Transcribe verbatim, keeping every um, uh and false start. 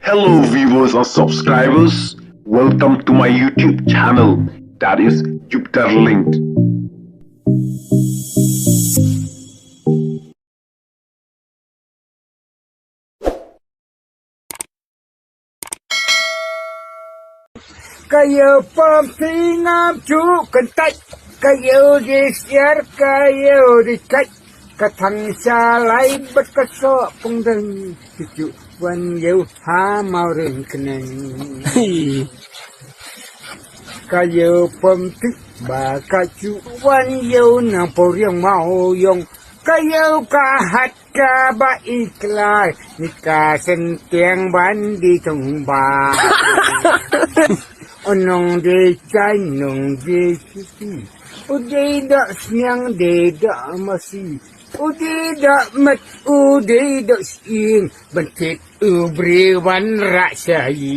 Hello viewers and subscribers, welcome to my YouTube channel, that is Jupiter Linked. Ka ïew pom ti ngam ju kyntait, ka ïew di syiar, ka ïew di kait, ka thang shalai bad ka soh pungdeng, ki ju wan ïew ha Mawryngkneng. Ka ïew pom ti ba ka ju wan ïew nang poriang Mawiong, ka ïew ka hat kaba i klai, ni ka sentiang ban di tong ba. Onong de chai nong de sisi, u de da sniang de da masi, u de da mat u de da sing, ban tit u bri wan ra shayi.